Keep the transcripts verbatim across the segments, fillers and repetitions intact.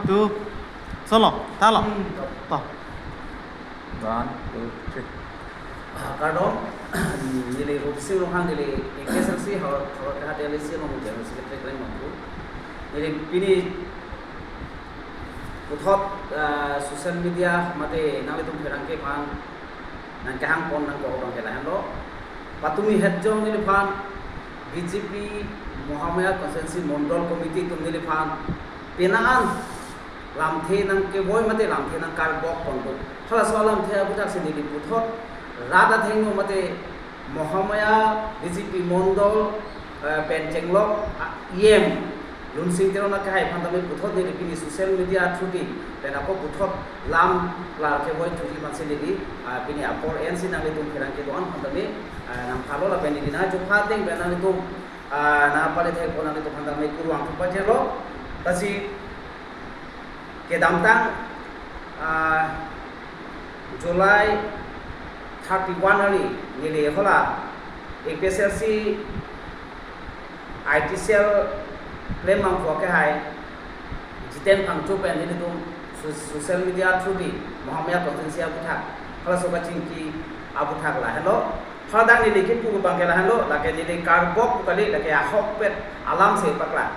Two. Solo, talo. To. One, two, three. Ah, kardom, neli Rupsing Ronghang, neli A P S L C Howraghat, Howraghat A L A C along General Secretary klem bangphu. Neli pini puthot, ah, social media mate nanglitum pherangke aphan nangkehang pon nangkok abang ke lahenlo. Patumi hetjong neliphan B J P Mahamaya Constituency Mondol Committee atum neliphan penang-an lamthe nangkevoi mate lamthe nangkarbok ponpo. Halaso alamthe aputhak si neli puthot rat athengno mate Mahamaya B J P Mondol, eh, pen chenglok, ah, E M Lunsing Teron akehai aphan tame puthot neli pini social media through di pen ako puthot lam klar kevoi through di aphan si neli, ah, pini apor en si nanglitum pherangke do-an aphan tame, ah, nangphalo lapen neli nangchopha ateng pen nanglitum, ah, nangpale thekpo, nanglitum aphan tame kurvangthu pajirlo. Lasi kedamtang, ah, July thirty-one arni neli hala A P S L C I T cell klem bangphu akehai Jiten Phangcho pen nelitum so-, social media through di Mahamaya Constituency aputhak halaso kachingki aputhak lahenlo. Hadak neli kipu abang ke lahenlo, lake neli karbok pu kali, lake ahokpet alam si paklang.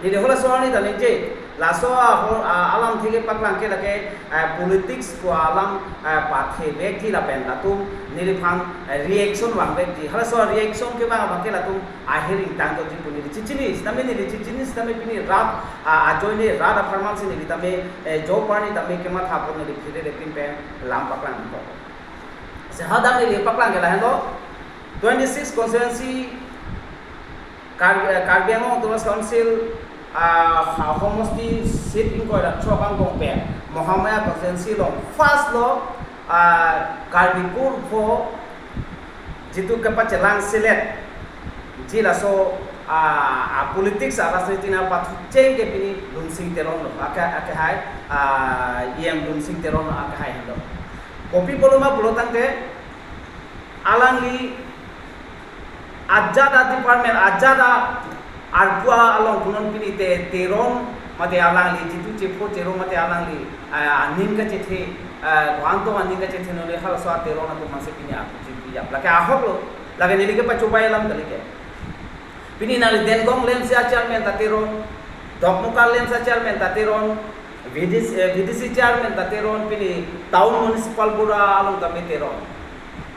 Neli halaso arni ta ningje, laso aho-, a-, alamthe kepaklang ke lake, eh, politics pu alam, eh, pathe vekji lapen latum neliphan, eh, reaction vang vekji. Halaso reaction kevang abang ke latum ahir ingtang doji pu neli chechini, sitame neli chechini, sitame pini rat, ah, ajoine rat apharman si neli tame, eh, jo parni tame kematha pu neli phire repin pen lam paklang ko. Sehadak neli paklang ke lahenlo, twenty-six constituency Kar-, eh, Karbi Anglong Autonomous Council, ah, ha-, homosti seat ingkoi ra throk angbong pen Mahamaya constituency along first lo, ah, Karbi Kurpho jitu kepachelang seletji laso, ah, ah, politics a rajniti nangpathucheng ke pini Lunsing Teron lo, ake, akehai, ah, E M Lunsing Teron lo akehai henlo. Kopi pulo ma pulo tangte alangli ajat a department, ajat a arpu along punon pini te Teron mate alangli jitu chepho chero mate alangli, ah, aning kachethe, ah, ko-an tong aning kachethe nole halaso a Teron atum aphan si pini arpu chepijap. Lake ahok lo, lake neli kepachobei alam kali ke. Pini nangli Dengong LAMPS a chairman ta Teron, Dokmoka LAMPS a chairman ta Teron, V D C, eh, V D C chairman ta Teron, pini town municipal board along tame Teron.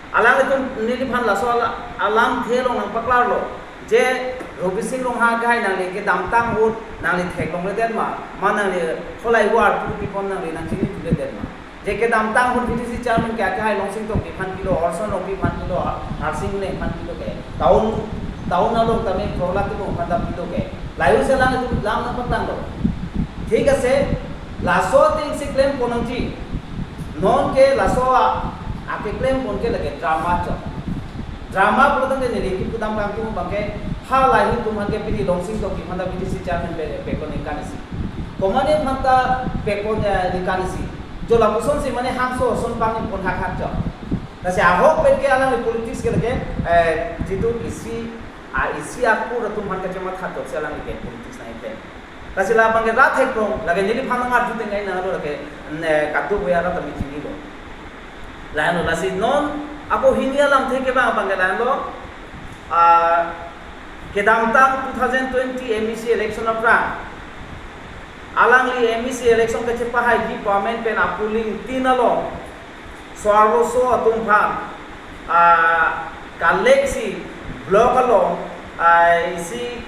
Alanglitum neliphan laso ala-, alamthe along nangpaklarlo. Je Robising Ronghang akehai nangli kedamtang ahut nangli theklongledet ma, ma nangli kholai war pu pipon nangli nangchinithuledet ma. Je kedamtang ahut V D C chairman ke akehai Longsing Tokbi aphan pilo, Orson Rongpi aphan pilo, Harsing Engleng aphan pilo ke. Town, town along tame Prohlad Timung aphan ta pilo ke. Lahei-hui si alanglitum lam nangpaklanglo. Thik ase, laso ateng si klem pon nangji. Non ke laso a, akeklem pon ke lake drama chot. Drama pulo tangte neli kipu dam kangtung abang ke, ha lahei-hui atum aphan ke pini Longsing Tokbi aphan ta V D C chairman pe, pekon ningkan isi. Komane aphan ta pekon, eh, ningkan isi. Jo lapuson si mane hangso ason pangni pon hak hak chot. Lasi ahokpet ke alangli politics ke lake, eh, jitu isi, ah, isi akur atum aphan kachematha chot si alangli ke politics nangkeklem. Lasi labang ke rat theklong, lake neliphan nangarju tengai nanglo lake, ne, katu boya rat tame chinilo. Lahenlo, lasi non ako hini alamthe kevang abang ke lahenlo, ah, kedamtang two thousand twenty M A C election aphrang alangli M A C election kachepahaiji pu amen pen a polling tin along so-arloso atum aphan, ah, kalek si block along, ah, isi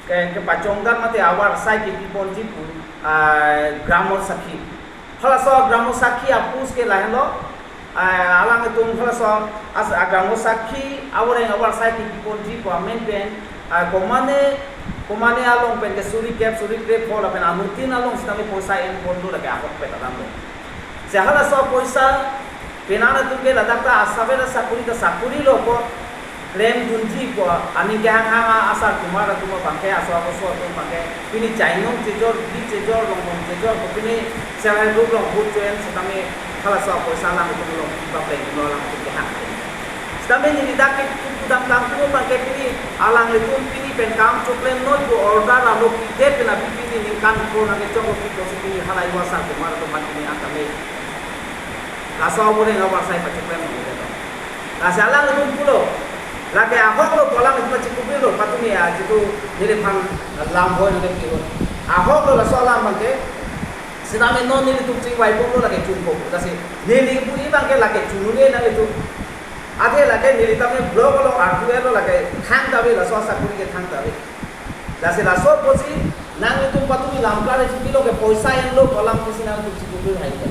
ke, kepachongdam mate avar asai kepi ponji pu, ah, Gramo Sakhi. Halaso Gramo Sakhi a post ke lahenlo, ah, alangtum halaso as, ah, Gramo Sakhi avoreng avar asai kepi ponji pu amen pen, ah, komane, komane along pen ke suri kep, suri krep pho lapen anuttin along sitame poisa en pon do lake ahokpet alam lo. Si halaso poisa penang atum ke ladak ta asabela sakuri ta sakuri lo ko klemdunji pu aning kehanghang a asar kumar atum abang ke aso aso atum abang ke pini chainong chejor, bi chejor, longnong chejor ko pini self help group along vote cho-en sitame halaso poisa alangtum along kipapleng lo alangtum kehang. Tame neli dak ke kuku dam kam tu abang ke pini alanglitum pini pen kam choklem non pu order alo pidet pen aphi pini ningkan phongo nangkechok lo pu pusi pini halai asar atum aphan pini an tame. Laso abore nang asai pachoklem non. Lasi alanglitum pulo. Lake ahok lo pu alanglitum chikupirlo patumi ajitu neliphan lam hoi nangkepilo. Ahok lo laso alam abang ke. Sitame non nelitum chingvai poklo lake chun pok. Lasi neli pu abang ke lake chun-un-e nanglitum. Athe lake neli tame block along arju-etlo lake thangta ave laso asakuri ke thangta ave. Lasi laso pusi nanglitum patumi lam klar chipilo ke poisa enlo pu alam pusi nanglitum chikupir hai ke.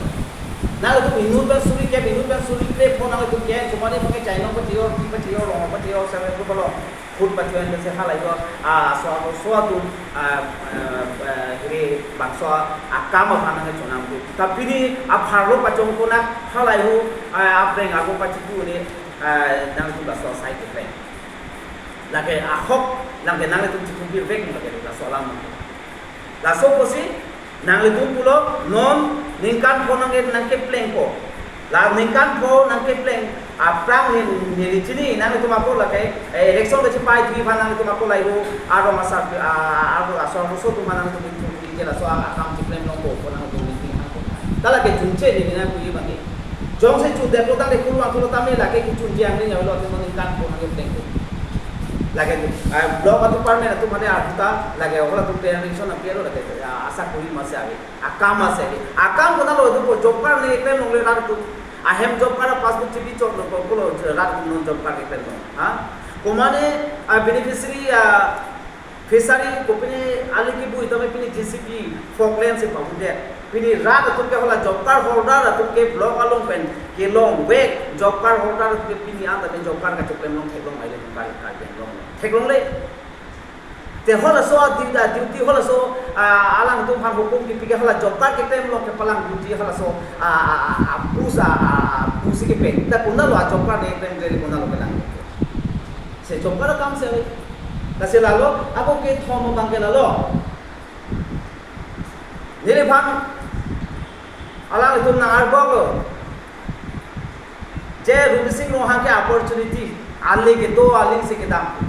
Nanglitum inut pen suri kep inut pen suri kep ko nanglitum ke chumani pake chainong pati or pi pati or long pati or seven ko palo khut pachuan ke se halai ko a so so atum a, a, a, hiri bangso akam aphan nangchonam tu. Tapi ni apharlo pachong ko na halai ho a, apreng ako pachipu ni a, nangtum laso asai kepleng. Lake ahok, lake nanglitum chikupir vek lake laso alam. Laso pusi nanglitum pulo non ningkan phongo nangke nangkeplengpo. La ningkan phongo nangkepleng aphrang ni neli chini nanglitum ako lake eh, election kechipai thui aphan nanglitum ako lahai ho arong asar a, arong asor aso atum aphan nanglitum itu ke laso akam chipleng longpo ko nanglitum meeting ako. Ta lake chunche neli nangpu abang ke. Jongsi chundet lo tangte kurvangthu lo tame lake kechunche angring avelo athe non ningkan phongo nangkeplengpo. Lake tu, ah, block atum department atum mane arjuta lake hol atum pen election aphi lo lake ah, asakuri masi ave. Akam masi ave. Akam konatlo do ko job card ne keklem longle rat atum. Ahem job card passbook chipi choklo ko pulo rat atum non job card keklem long. Ha? Komane ah, beneficiary ah, fishery kopine ali kebu tame pini J C B Falkland si pahudet. Pini rat atum ke hala job card holder atum ke block along pen kelongvek job card holder atum ke pini an tame job card kachoklem long theklong maile job card kachoklem long theklongle. Te halaso a duty, a duty halaso a, alangtum aphan hukum kipi ke hala job card keklem long kepalang duty halaso a, a, a, a, pusi a, a, a, pusi kepe. Ta konatlo a job card keklem le konatlo kelang. Se job card akam si ave. Lasi lalo ako kethom abang ke lalo. Neliphan alanglitum nang-arboklo. Je Rupsing Ronghang ke opportunity ali kedo aling si kedam.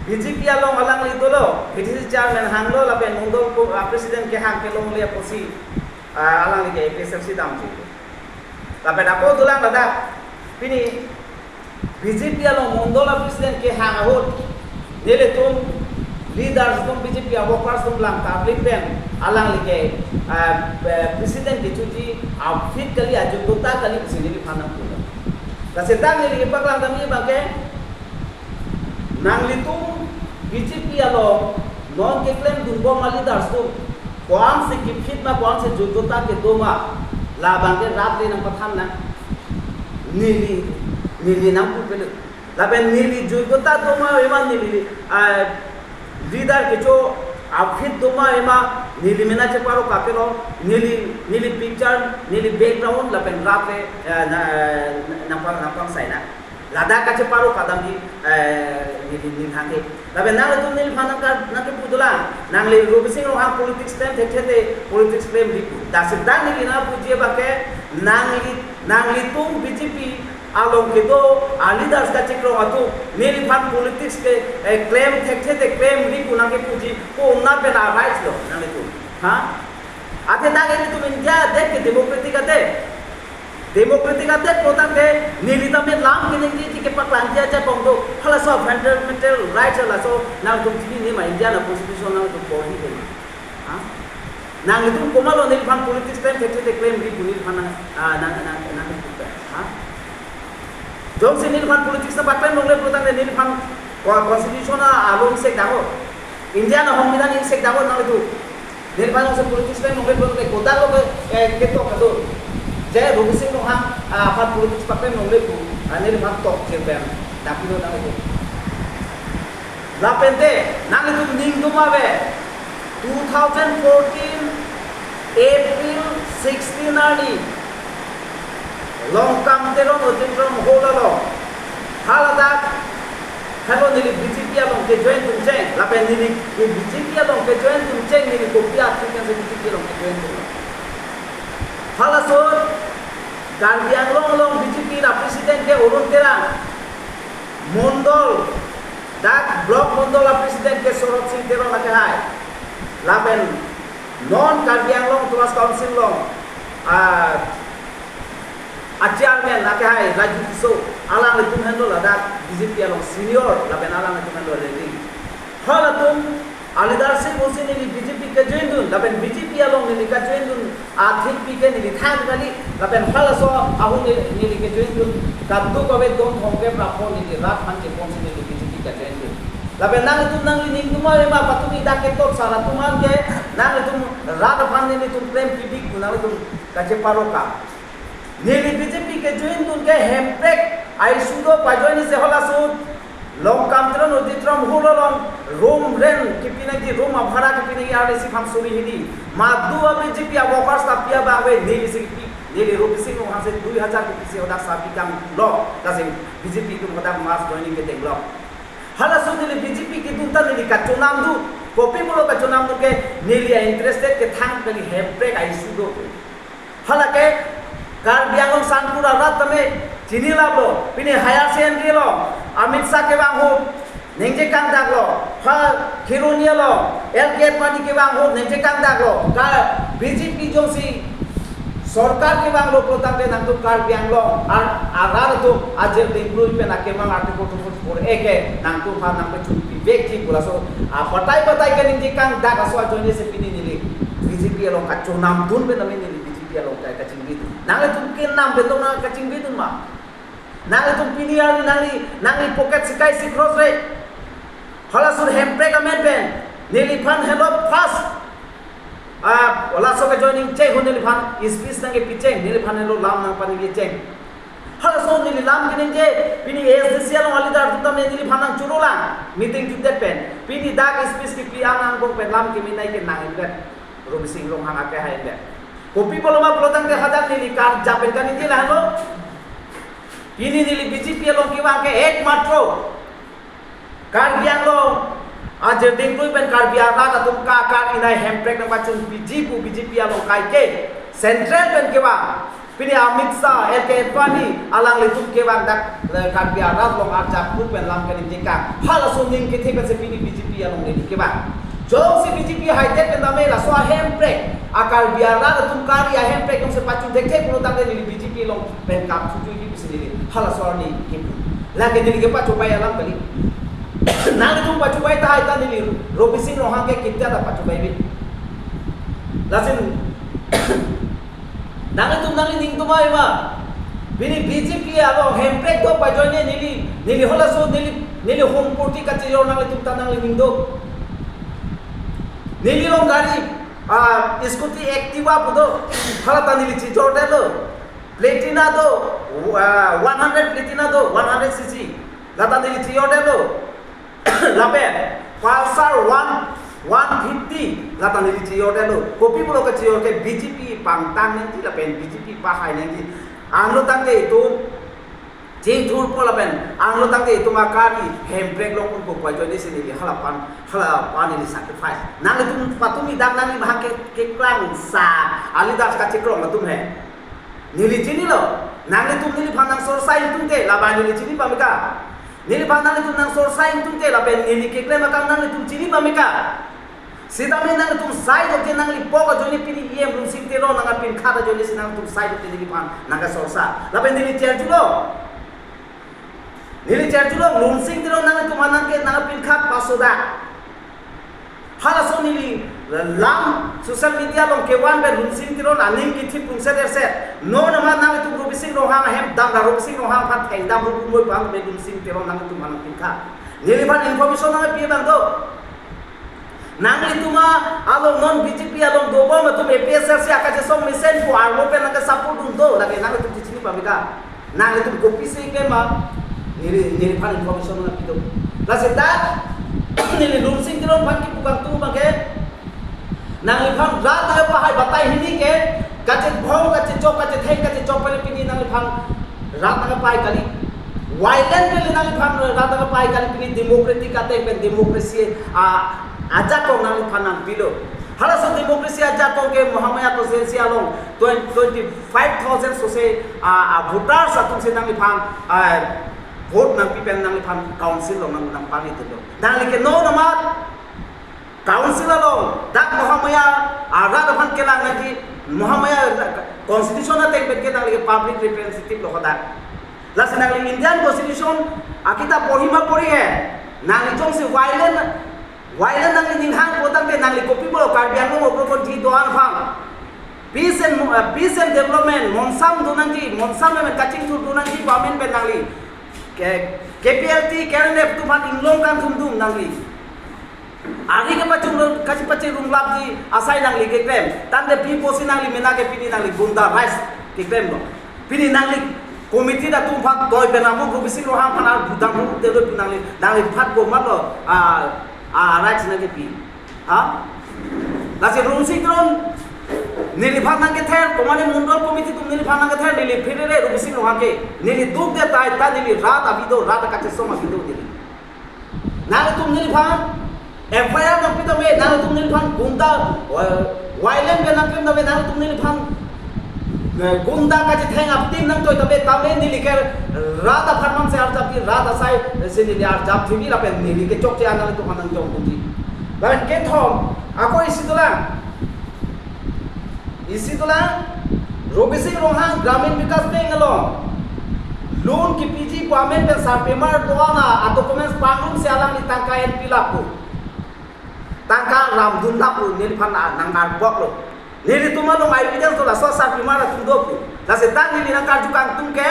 B J P along alangli dolo, B D C chairman hanglo lapen mondol ko, ah, president kehang kelongle pusi, ah, alangli ke A P H L C damji. Lapen ako dolang ladak, pini B J P along mondol a president kehang ahut, nelitum leaders atum B J P a workers atum lang tarlip pen, alangli ke, ah, eh, president kechoji, outfit kali, ajoyota kali, pusi neliphan nangpulo. Lasi ta neli paklang kami abang ke, nanglitum B J P along non keklemdunbom a leaders atum ko-an si kefit ma ko-an si joyota kedo ma labang ke rat le nangpathan nang. Neli, neli nangpu pele. Lapen neli joyota do ma ave ma neli, ah, leader kecho outfit do ma ave ma neli mena cheparo kapelo neli, neli picture, neli background lapen rat le, eh, na, eh, nangpang, nangpang sai na. Ladak kacheparo kadam di, eh, neli, neli hangke. Lapen nangtum neliphan nangka, nangkepu dolang. Nangli Rupsing Ronghang politics klem thekthe te politics klemri pu. Lasi ta neli nangpuji abang ke nangli, nanglitum B J P along kedo a leaders kachikrong atum neliphan politics ke, eh, klem thekthe te klemri pu nangkepuji konat pen a rights lo nanglitum. Ha? Athe ta nelitum India adet ke democratic adet. Democratic adet putangte neli tame lam keningjeji kepaklangji ajakong do. Halaso fundamental rights halaso nangtum chinine ma India a constitution nangtum porhi ke ma. Ha? Nanglitum komatlo neliphan politics klem thekthe te klemri pu neliphan nang, ah, nang, nang, nang, ha? Jongsi neliphan politics nangpaklem longle putangte neliphan co-, constitution along sek dahor. India a hongbidan sek dahor nanglitum. Neliphan jongsi politics klem longle putangte kodak lo ke, eh, ketok kedo. Je Rupsing Ronghang, ah, aphan politics paklem longle pu, ah, neliphan tok chirpen. Dapilo nanglitum. Lapente, nanglitum ning doma ave. Two thousand fourteen, April sixteen arni, Longkam Teron auditorium hall along, haladak, helo neli B J P along kejoin tumcheng, lapen neli ke B J P along kejoin tumcheng, neli kopi atum yang B J P along kejoin tumcheng. Halaso, Karbi Anglong along B J P a president ke Arun Terang, mondol, dak block mondol a president ke Sorot Sing Teron akehai, lapen non Karbi Anglong Autonomous Council along a, a chairman akehai Raju Tisso, alanglitum henlo ladak B J P along senior, lapen alanglitum henlo leading. Halatum a leadership pusi neli B J P ke join dun, lapen B J P along neli ke join dun athengpi ke neli than kali, lapen halaso ahut neli, neli ke join dun, kadokave don thomkep ra pho neli rat aphan cheponsi neli B J P ke join dun. Lapen nanglitum nangli ning atum ave ma, patumi dak ketok sar atum an ke, nanglitum rat aphan nelitum prem pibik pu nanglitum kacheparo ka. Neli B J P ke join dun ke hemprek a-issue do pajoine si halaso Longkam Teron Auditorium Hall along room rent kepi nangji, room abhara kepi nangji arnisi aphan suri hini. Madu a B J P a workers ta pi abang ave, neli si kepi, neli Robising Ronghang si dui hajar kepisi hadak sabi kanglo, lasi B J P atum hadak mass joining kedenglo. Halaso neli B J P kedun ta neli kachonam dun, kopi pulo kachonam dun ke neli a-interested ke thang kali hemprek a-issue do. Halake Karbi Anglong Sanpur arat tame chini laplo, pini higher secondary along Amit Shah kevang ahut ningje kangdaklo, ha Kheroni along L K Advani kevang ahut ningje kangdaklo, ka B J P jongsi sorkar kevanglo pulotangte nangtum Karbi Anglong ar arat atum ajir dingklui pen akemang Article two forty-four A ke nangtum aphan nangpachun pivekji pu laso abatai batai ke ningje kangdak aso ajoine si pini neli B J P along kachonam dun pen nami neli B J P along kai kachingbi dun. Nanglitum kenam pen dong nang kachingbi dun ma. Nanglitum pini arni nangli, nangli pocket si kai si cross re. Halaso hemprek amen pen neliphan helo first. Ah, halaso ke joining cheng ho neliphan speech nangkepi cheng, neliphan helo lam nangpaningje cheng. Halaso neli lam keningje, pini A S D C along a-leader atum tame neliphan nangchoro lang, meeting jutdet pen. Pini dak speech kepi angbong pen lam kemenei ke nang indet, Robising Ronghang akehai indet. Kopi pulo ma pulotangte hadak neli karjap pen kaningje lahenlo. Pini neli B J P along kevang ke ekmatro Karbi Anglong ajir dingklui pen Karbi arat atum ka kar inai hemprek nangpachun piji pu B J P along kai ke central pen kevang. Pini Amit Shah, L K Advani, alanglitum kevang dak, eh, Karbi arat along arjap pu pen lam keningje kang. Halaso aning kethe pensi pini B J P along neli kevang. Jongsi B J P haidet pen tame laso ahemprek, a Karbi arat atum kari ahemprek jongsi pachun thekthe pulotangte neli B J P along pen kapthu tuji pusi neli halaso arni kipu. Lake neli kepachobei alam kali. Nanglitum pachobei tahai ta neli Robising Ronghang ke ketia ta pachobei bi. Lasi nanglitum nangli ning atum ave ma. Pini B J P along hemprek do pajoine neli, neli halaso neli, neli home party kachejor nanglitum ta nangli ning do. Neli along gari, ah, scooty Activa pu do, hala ta neli chejordetlo. Platina do, ah, one hundred Platina do, one hundred C C. Lata neli chejordetlo. Lapen Pulsar one, one fifty, lata neli chejordetlo. Kopi pulo kachejor ke B J P pangtang nangji lapen B J P pahai nangji. Anlo tangte itum chingthurpo lapen anlo tangte itum akari hemprek along un-e pu pajoine si neli halapan, halapan neli sacrifice. Nanglitum patumi dak nangli bhang ke, keklangsa, a-leader kachekrong atum he. Neli chinilo, nanglitum neliphan nangsorsa ingtungte, labang neli chini pameka. Neliphan nanglitum nangsorsa ingtungte, lapen neli keklem akam nanglitum chini pameka. Sitame nanglitum saidokte nangli pok ajoine pini E M Lunsing Teron nangpinkhat ajoine si nanglitum saidokte neliphan nangkasorsa. Lapen neli cherjulo. Neli cherjulo Lunsing Teron nanglitum anang ke nangpinkhat pasoda. Halaso neli lam social media along kevan pen Lunsing Teron aning kithip pungset erset. Non amat nanglitum Robising Ronghang ahem dam ra Robising Ronghang aphan thengdam ru bumoi pang pen Lunsing Teron nanglitum anang pinkhat. Neliphan information nangpi abang do. Nanglitum along non B J P along dobom atum A P H L C akachesong mesen pu arlo pen nangkasupport dun do, lake nanglitum chini pameka. Nanglitum kopisi ke ma, neli, neliphan information nangpi do. Lasi dak neli Lunsing Teron aphan kipu kangtung abang ke, nangliphan rat nangpahai batai hini ke, kachebhong, kachechok, kachetheng, kachechok pen pini nangliphan rat nangpahai kali. Violent pen nangliphan rat nangpahai kali, pini democratic ateng pen democracy a, ajakong nangliphan nangpilo. Halaso democracy ajakong ke Mahamaya constituency along twenty, twenty-five thousand sose, ah, ah, voters atum si nangliphan, ah, vote nangpi pen nangliphan council along nang, nangpangni tulo. Nangli ke non amat council along dak Mahamaya arat aphan kelang nangji, Mahamaya constitution ateng pen ke nangli ke public representative lo hadak. Lasi nangli Indian Constitution akitap porhi ma porhi he. Nangli jongsi violent, violent nangli ninghang pulotangte nangli kopi pulo Karbi Anglong okrokon ji do-an aphan. Peace and, uh, peace and development, monsam do nangji, monsam pen kachingthur do nangji pu amen pen nangli ke, K P L T, K R N F atum aphan inglong kangthum dum nangli. Ari kepachung, kachi pachirung lapji asai nangli keklem. Tangte pi apotsi nangli mena ke pini nangli gunda rights keklemlo. Pini nangli committee atum aphan toi pen amo Robising Ronghang aphan ar budang ru telo pu nangli, nangli phat ko matlo, ah, ah, rights nangkepi. Ha? Lasi Lunsing Teron neliphan nangkether, komane mondol committee atum neliphan nangkether, neli phirere Robising Ronghang ke. Neli dukde tai ta neli rat abido, rat akachesong abido neli. Nangtum neliphan F I R nangpi tame, nangtum neliphan gunda, eh, violent pen nangklem tame, nangtum neliphan, eh, gunda kachetheng aptim nangtoi tame, tame neli ke rat aphan man si arjapji, rat asai, eh, si neli arjap thibi lapen neli kechokche an nangtum aphan nangjong dunji. Lapen kethom, ako isi dolang. Isi dolang, Robising Ronghang Gramin Vikas Bank along loan kepiji pu amen pen sarpimar do-an a-documents pangrum si alangli tangka en pilap pu. Tangka ramdun lap pu neliphan nang-arboklo. Nelitum along evidence do, laso sarpimar atum do pu. Lasi ta neli nangkarju kangtung ke,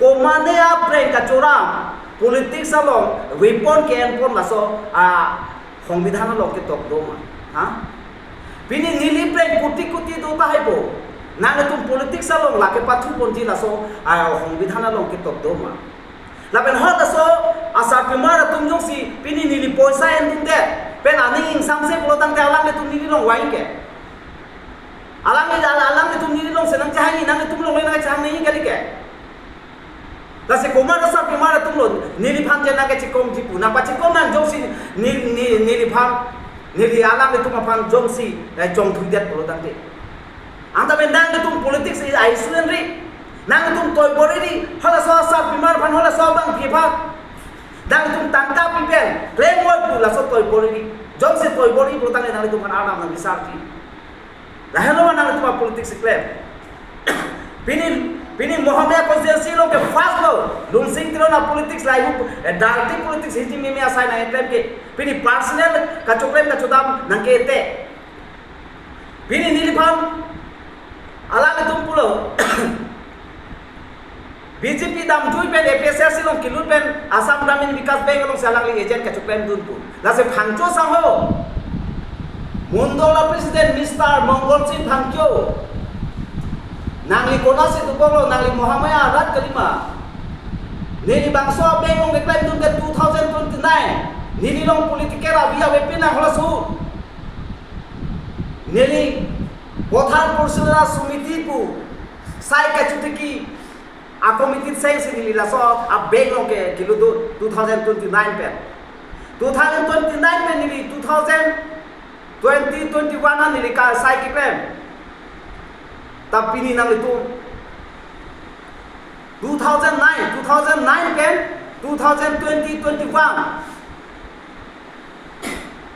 komane aphreng kachoram politics along weapon ke-enpon laso a songbidhan along ketok do ma. Ha? Pini neli phreng kuti kuti do tahai bo. Nangtum politics along lake pathu ponji laso a songbidhan along ketok do ma. Lapen hot laso asarpimar atum jongsi pini neli poisa endundet pen aning ingsamse pulotangte alanglitum neli along wai ke. Alangli, alanglitum neli along si nangchehangji, nangtum along le nangchehang nangji kali ke. Lasi komat asarpimar atumlo neliphan je nangkechikomji pu, nangpachikom nang jongsi ne, ne, neliphan, neli alanglitum aphan jongsi, eh, chongthuidet pulotangte. Anta pen nangtum politics i ai sulen ri, nangtum toi bor-iri, halaso asarpimar aphan, halaso abangpi aphan. Nangtum tangka pi pen klem oi pu laso toi bor-iri. Jongsi toi bor-iri pulotangte nangtum aphan arnam nang bisarji. Lahenlo ma nangtum a-politics klem. Pini, pini Mahamaya constituency along ke first lo, Lunsing Teron a-politics lahei hu, eh, dirty politics hiji mimi asai nangklem ke. Pini personal kachoklem kachodam nangkete. Pini neliphan alanglitum pulo. B J P damjui pen A P H L C along kelut pen Assam Gramin Vikas Bank along si alangli agent kachoklem dun pu. Lasi Phangcho sangho, Mondol a-president Mister Mongol Sing Phangcho, nangli konatsi dokoklo, nangli Mahamaya arat kalima. Neli bangso a-bank along keklem dun ke two thousand twenty-nine. Neli along political avi avepin nang halaso. Neli Pothar Porishad Samiti pu sai kachotiki a-committee seng si neli laso a-bank along ke kelut do two thousand twenty-nine pen. Two thousand twenty-nine pen neli two thousand twenty twenty-one an neli ka sai keklem. Ta pini nanglitum two thousand nine, two thousand nine pen two thousand twenty twenty-one.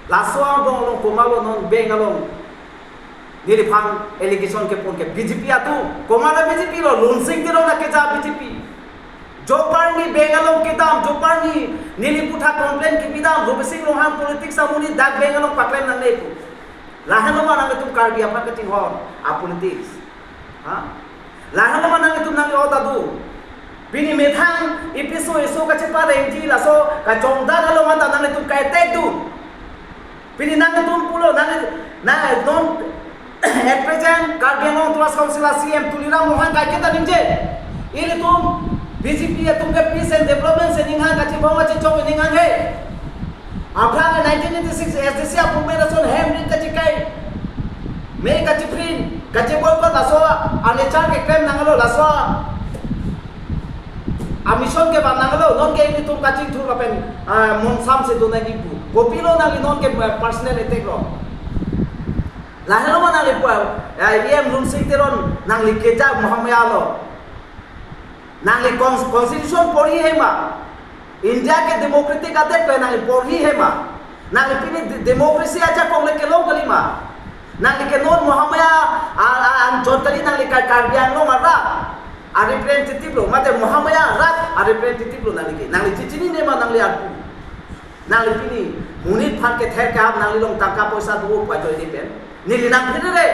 Laso angbong along komatlo non bank along neliphan allegation kepon ke B J P atum. Komat a-B J P lo, Lunsing Teron akeja B J P. Joparni bank along kedam, joparni neli puthot complaint kepidam, Robising Ronghang politics amonit dak bank along paklem nangne pu. Lahenlo ma nangtum Karbi aphan kachinghon a-politics. Ha? Lahenlo ma nangtum nangli ota do. Pini methang episode eso kacheparengji laso kachongdat along anta nangtum ka-attack do. Pini nangtum pulo nang, nang non at present Karbi Anglong Autonomous Council a-C E M Tuliram Ronghang kaiketa ningje. Ilitum B J P atum ke peace and development si ninghang, kachibong kachichok ninghang he. Aphrang nineteen eighty-six S D C aphumen ason hem rit kachikai, me kachiprint, kachiboycott laso a-nature keklem nanglo, laso a-mission kevang nanglo, non ke ilitum kachingthur lapen, ah, monsam si do nangji pu. Kopilo nangli non ke, ah, personal attack lo. Lahelo ma nangli pu, eh, E M Lunsing Teron nangli keja Mahamaya lo. Nangli cons-, constitution porhi he ma? India ke democratic adet pen nangli porhi he ma? Nangli pini de-, democracy ajakong le kelong kali ma? Nangli ke non Mahamaya a, a, anchot kali nangli Kar-, Karbi Anglong arat a representative lo, mate Mahamaya arat a representative lo nangli ke. Nangli chichinine ma nangli arpu? Nangli pini monit aphan kether kehap nangli along tangka poisa do pu ajoine pen. Neli nangphere re.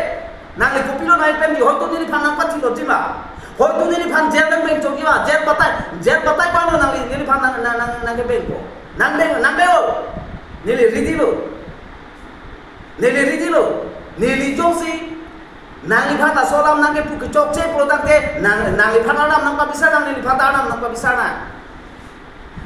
Nangli kopilo nangli pen di, hoito neliphan nangpathilotji ma? Hoito neliphan jail nang beng chokji ma? Jail batai, jail batai pano nangli, neliphan nang, nang, nang, nangkebengpo? Nangbeng, nangbeng-o. Neli ready lo. Neli ready lo. Neli jongsi nangliphan laso alam nangkepu kechokche pulo tangte, nang, nangliphan alam nangpabisar nang, neliphan ta alam nangpabisar nang.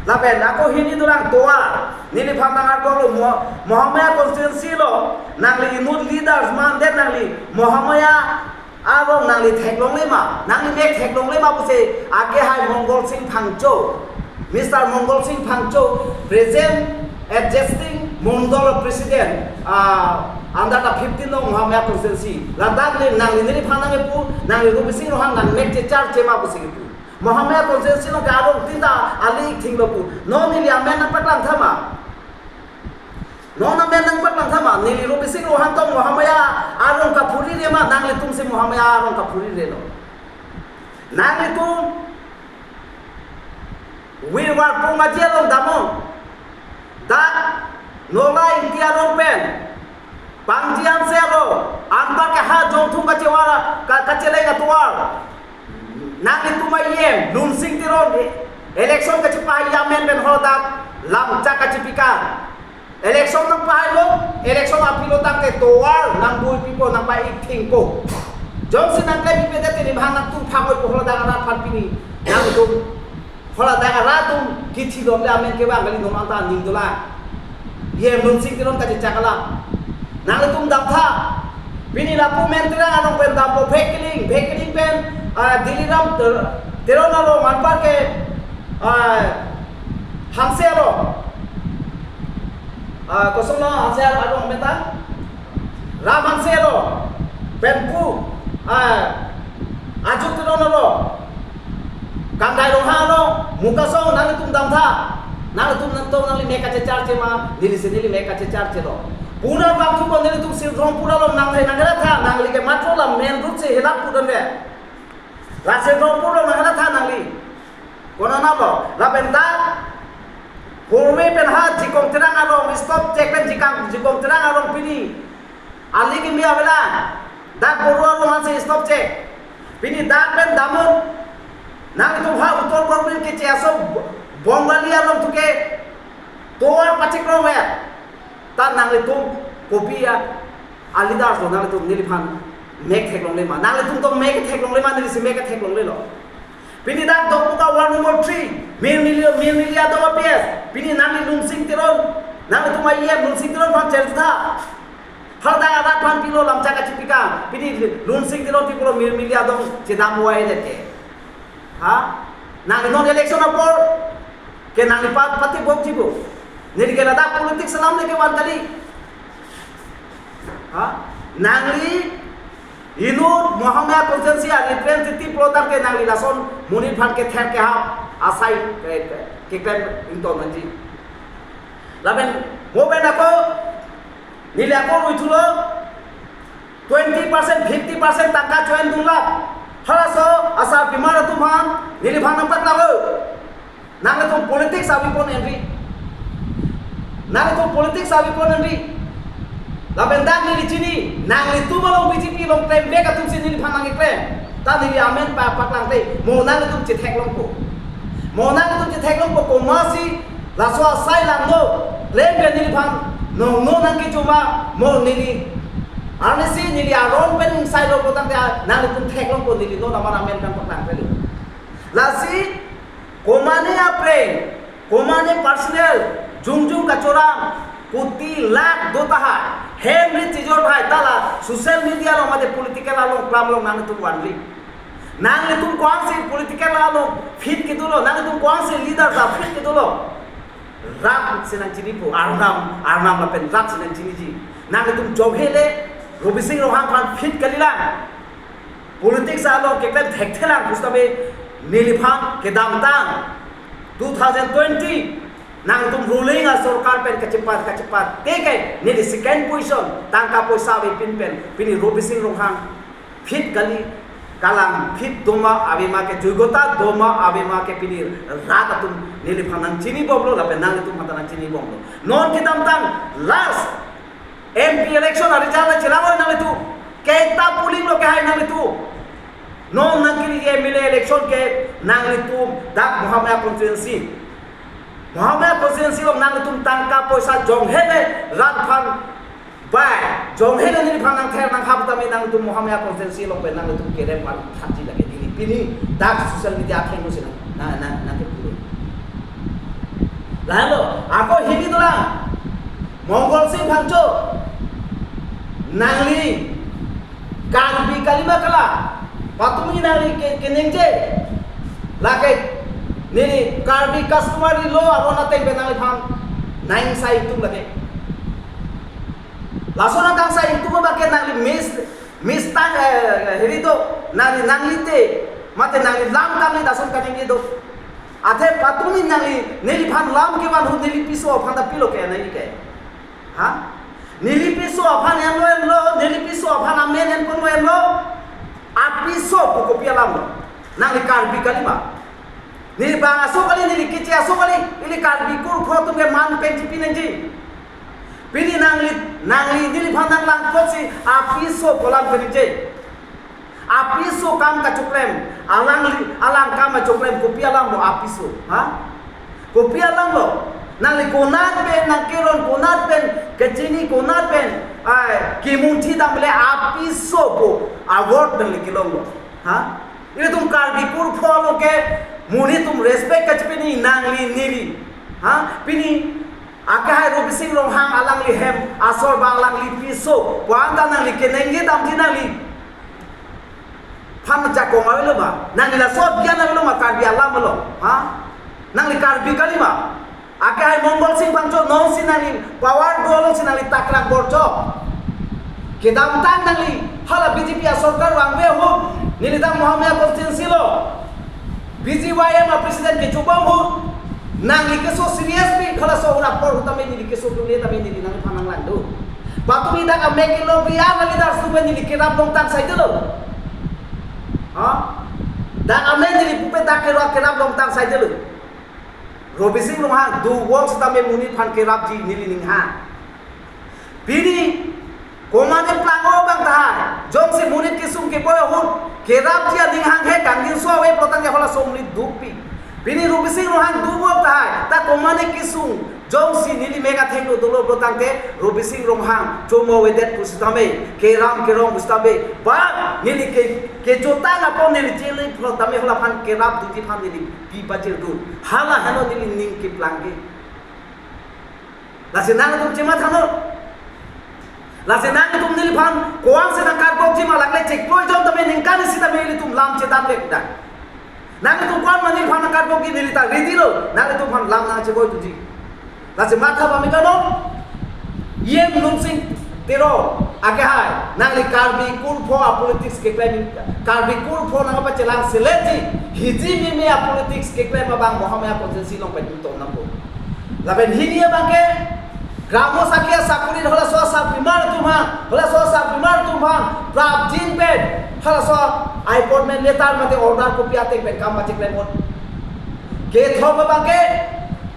Lapen ako hini dolang tovar, neliphan nang-argong lo, Mo-, Mahamaya constituency lo, nangli inut leaders mande nangli Mahamaya arong nangli theklongle ma, nangli mek theklongle ma pusi ake hai Mongol Sing Phangcho, Mister Mongol Sing Phangcho, present existing Mondol President, ah, under the fifteen nong Mahamaya constituency. Ladak le nangli neliphan nangkepu, nangli Robising Ronghang nang mek checharche ma pusi kepu. Mahamaya constituency along ke arong tin ta ali thing lo pu. Non neli amen nangpaklang tha ma? Non amen nangpaklang tha ma? Neli Robising Ronghang tong Mahamaya arong kaphurirre ma? Nanglitum si Mahamaya arong kaphurirre lo. Nanglitum Wirwar Punggaji along damnon. Dak Nola Ingti arong pen Pangji Hanse arong, anparke ha Jongthung kachevar, ka-, kacheleng atovar. Nanglitum E M Lunsing Teron election kachepahai amen pen haladak lamchak kachepikang. Election nangpahai lo, election aphi lo tangte tovar nangbuipipo, nangpa-ik thingpo. Jongsi nangklem-ikpedet te, neli bang nangtum phak-oipo haladak arat aphan pini. Nangtum haladak arat atum kithi lotle amen kevang kali, non anta aning dolang. E M Lunsing Teron kachechak alam. Nanglitum damtha. Pini lapu Mentirang arong pen dampo, Bhekling, Bhekling pen, ah, Diliram Ter-, Teron arong, anparke, ah, Hanse arong. Ah, kosonlo Hanse arong meta? Ram Hanse arong. Pen pu, ah, Ajut Teron arong. Kangdai Ronghang arong, Mukasong, nanglitum damtha. Nanglitum nangtong nangli mek kachecharche ma, neli si neli mek kachecharche lo. Pura bang thupo, nelitum Sirjongpur along nang hai nang ra tha, nangli ke matro la main road si helak pudan de. La Sirjongpur along nang ra tha nangli. Konat lo, lapen dak Horwe pen ha Jikong Terang arong, stop check pen Jikang, Jikong Terang arong pini ali kimi avelang. Dak Boro along hanse stop check. Pini dak pen damnon. Nangtum ha Uttar Borbil keche aso Bongali along tuke tovar pachikrong ya. Ta nanglitum kopi a-leaders lo, nanglitum neliphan mek theklongle ma? Nanglitum tong mek theklongle ma, neli si mek theklongle lo. Pini dak Dokmoka ward number three, Mirmili, Mirmili adong a-P S. Pini nangli Lunsing Teron, nanglitum E M Lunsing Teron aphan chertha. Haladak arat aphan pilo lamchak kachepikang. Pini Lunsing Teron pi pulo Mirmili adong chedam wai det ke. Ha? Nangli non election apor ke nangli pa-, party bok jibo. Neli ke ladak politics alam le kevan kali. Ha? Nangli inut Mahamaya constituency a representative pulo tangte nangli lason monit aphan kether kehap asai ke, ke, keklem ingtong nangji. Lapen mo pen ako, neli ako lui thulo, twenty percent, fifty percent tangka choin dun lak. Halaso asarpimar atum aphan neliphan nangpaklang-o. Nanglitum politics a weapon henri. Nanglitum politics a weapon henri. Lapen dak neli chini, nanglitum along B J P along klembek atum si neliphan nangkeklem. Ta neli amen pa-, paklang te, mo nanglitum chetheklongpo. Mo nanglitum chetheklongpo, komatsi laso asai langno, klem pen neliphan nongno nangkejoma, mo neli arnisi neli aron pen ingsai lo pulo tangte nanglitum theklongpo, neli non amar amen kan paklang te lo. Lasi, komane apreng, komane personal, jongjong kachorang, koti lakh do tahai, hem ri chijor tahai, ta la social media along mate political along klam along nangtum vanri. Nanglitum ko-ansi political along fit kedo lo, nanglitum ko-ansi leader ta fit kedo lo. Rat si nangchinipo, arnam, arnam lapen rat si nangchiniji. Nanglitum jonghe le, Robising Ronghang aphan fit kalilang, politics along keklem thekthelang pusitame neliphan kedamtang two thousand twenty nangtum ruling asorkar pen kachepat kachepat teke neli second position tangka poisa avepin pen pini Robising Ronghang fit kali, kalang fit doma avema ke, joigota doma avema ke pini rat atum neliphan nangchinibomlo lapen nanglitum aphan ta nangchinibomlo. Non kedamtang last M P election a-result ta chelang-oi nanglitum. Kaita polling lo kehai nanglitum. Non nangkiri M L A election ke nanglitum dak Mahamaya constituency. Mahamaya constituency along nanglitum tangka poisa jonghele rat aphan bai, jonghele neliphan nangther nanghap tame nanglitum Mahamaya constituency along pen nanglitum kerem aphan thatji lake, pini pini dak social media athengno si nang nang nang nangkepuro. Lahelo, ako hini dolang. Mongol Sing Phangcho, nangli Karbi kalima kala, patumi nangli ke keningje, lake neli Karbi customary law aron ateng pen nangliphan nang sai tum lake. Lason atang sai tum abang ke nangli mis mistang, eh, heri do, nangli nangli te mate nangli lam tangli lason kaningje do. Athe patumi nangli neliphan lam kevan ahut neli piso aphan ta pilo ke nangli ke. Ha? Neli piso aphan enlo enlo, neli piso aphan amen enponlo enlo. Apiso pu kopi alam lo? Nangli Karbi kalima. Neli bang aso kali, neli Keche aso kali, ili Karbi kurpho atum ke man pen chipi nangji. Pini nangli, nangli neliphan nanglang apotsi apiso pu alam kaningje. Apiso kam kachoklem, alangli, alang kam kachoklem kopi alam lo apiso, ha? Kopi alam lo? Nangli konat pen nangkeron, konat pen kachini, konat pen, ai, kimunthi dam le apiso pu award nangli kelong lo, ha? Ilitum Karbi kurpho lo ke monit atum respect kachepini nangli neli, ha? Pini akehai Robising Ronghang alangli hem asor ba alangli piso pu anta nangli keningje damji nangli phan jakong avelo ma? Nangli laso abhiyan avelo ma Karbi alam along, ha? Nangli Karbi kalima. Akehai Mongol Sing Phangcho, nonsi nangli power do alongsi nangli takrak borjo. Kedamtang nangli hala B J P asorkar vangve ahut, neli dak Mahamaya constituency lo B J Y M a president kechobom ahut, nangli keso serious pi, halaso ahut apor ahut tame neli keso dule tame neli nangphan nanglang do. Patumi dak amek kilo biya nangli dak sume neli kerap longtang saidelo. Ha? Dak amek neli pupe dak kerap kerap longtang saidelo. Robising Ronghang do work sitame monit aphan kerapji neli ninghang. Pini komane planglo abang tahai, jongsi monit kesung keboi ahut kerapji aning hanghe kangjinso ave pulo tangte halaso monit dukpik. Pini Robising Ronghang do work tahai, ta komane kesung, jongsi neli mek athengno dolo pulo tangte Robising Ronghang chomo avedet pusitame, keram kerong pusitame, ba neli ke kejotang apot neli jeli pulo tame halaphan kerap duti aphan neli pi pajir do. Hala heno neli ning keplangke. Lasi nangtum chemathanon. Lasi nangtum neliphan ko-ansi nangkarbokji ma, lakle chiklo jon tame ningkan isi tame ilitum lam chedan vek dak. Nangtum ko-an ma neliphan nangkarbokji, neli ta ready lo, nangtum aphan lam nangcheboi tuji. Lasi matha pamekanon, E M Lunsing Teron akehai, nangli Karbi kurpho a politics keklem, Karbi kurpho nangpachelang seletji, hiji meme a politics keklem abang Mahamaya constituency along pen ingtong nangpo. Lapen hini abang ke, Gramo Sakhi asakuri halaso asarpimar atum aphan, halaso asarpimar atum aphan prapjin pen, halaso appointment letter mate order kopi ateng pen kam pacheklemnon. Kethom abang ke,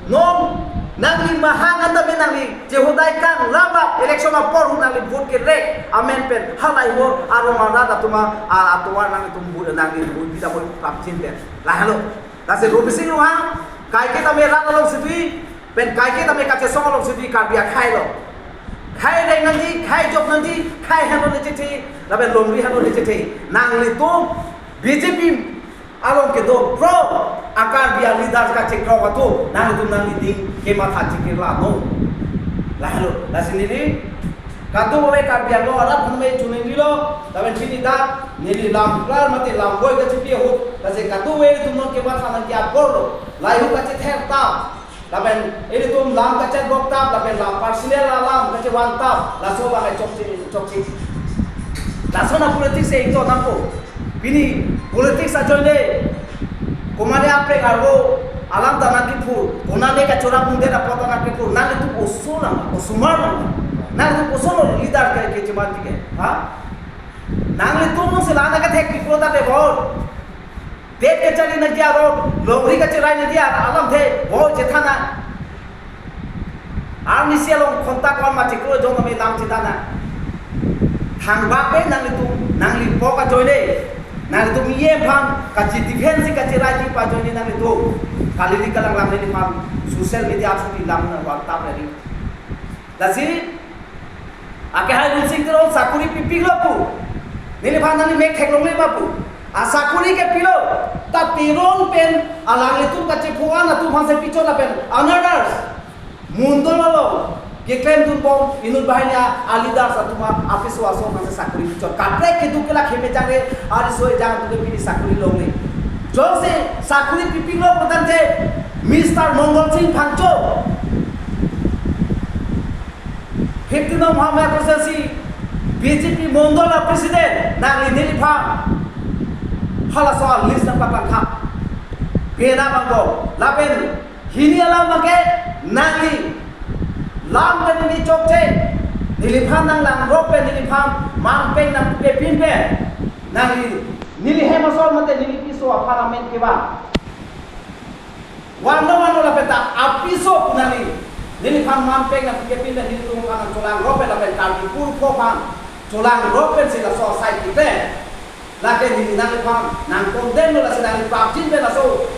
non nangli mahang anta pen nangli chehodai kang, laba election apor ahut nangli vote kerek amen pen halai ho arong arat atum a, a, atovar nangtum bu nangli bu bida bo prapjin pen. Lahelo. Lasi Robising Ronghang, kaike tame rat alongsi dui, pen kaike tame kachesong alongsi dui Karbi akhai lo. Khai reng nangji, khai jok nangji, khai heno le chethe, lapen longri heno le chethe. Nanglitum B J P along kedo pro a Karbi a leader kachekrok atum, nanglitum nangli ding kematha chikirla no. Lahelo, lasi neli kadokave Karbi Anglong arat aphan me chuning dilo, lapen chini dak neli lam klar mate lam boi kachipi ahut, lasi kadokave ilitum non kematha nangji apor lo, lahelo kachether ta, lapen ilitum lam kachetbok ta, lapen lam personal alam kachevan ta, laso abang chokche chokche. Lason a-politics ke ingto nangpo. Pini politics ajoine komatne aprek arvo alam ta nangkiphur, konatne kachorap mungdet apot ta nangkiphur, nanglitum oso lang, osomar lang. Nanglitum oso lo leader ke, kechematike. Ha? Nanglitum si la-an kethek pipro ta de bor. Det kachari nangji arong, longri kachirai nangji alamthe, bor chethan nang. Arnisi along khonta kon ma chiklo jong kami lam chedana. Thangbak pen nanglitum, nanglipok ajoine, nanglitum E M aphan kachi-defend si kachiraiji pu ajoine nanglitum kali-ri kalang lam neliphan social media through lam nang warta peri. Lasi, akehai Lunsing Teron sakori pipiklo pu. Neliphan nangli mek theklongle ma pu. Asakori ke pilo. Ta Teron pen alanglitum kachepho-an atum aphansi pichot lapen another mondol along keklemdunbom inut banghini a-leaders atum a-office aso aphansi sakori pichot. Kaprek keduk kelak hemejang re ariso ejang atum ke pini sakori longle. Jongsi sakori pipiklo putangte Mister Mongol Sing Phangcho, fifteen Nong Hamya constituency B J P mondol a-president, nangli neliphan halaso a-list nangpaklangkha. Pena bangko. Lapen hini alam abangke nangli lam pen neli chokche, neliphan nanglangrop pen neliphan manpeng nangpepin pen nangli neli hem asor mate neli piso a-parliament kevang. Vanlo vanlo lapen ta apiso pu nangli neliphan manpeng nangpepin pen nelitum aphan nangcholangrop pen lapen Karbi purpo aphan cholangrop pensi laso asai kekle. Lake neli nangliphan nang-condemn lo, lasi nangli prapjin pen laso,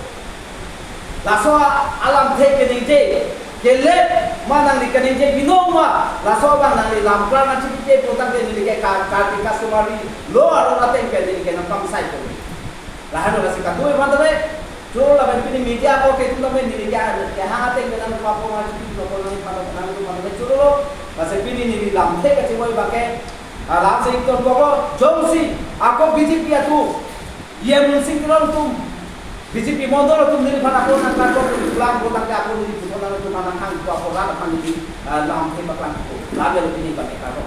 laso alamthe keningje kelep ma nangli keningje binong ma, laso abang nangli lam klar nangchipite putangte neli ke Kar-, Karbi customary law aron ateng pen neli ke nangpamsai po. Lahenlo lasi kadokave aphan tame, choro lapen pini media ako ke atum tame neli ke, kehang ateng pen nangpapo nangchipi papo nangphan nangphan tame chorolo. Lasi pini neli lamthe kachevoi abangke, ah, lamthe ington koko, jongsi ako B J P atum, E M Lunsing Teron atum, B J P mondol atum neliphan ako nangklarpo, nangklarpo, nangklarpo, neli puthot nangtum aphan nanghang ko ako rat aphan neli, ah, lamthe paklang ko. Label pini abangke klarpo.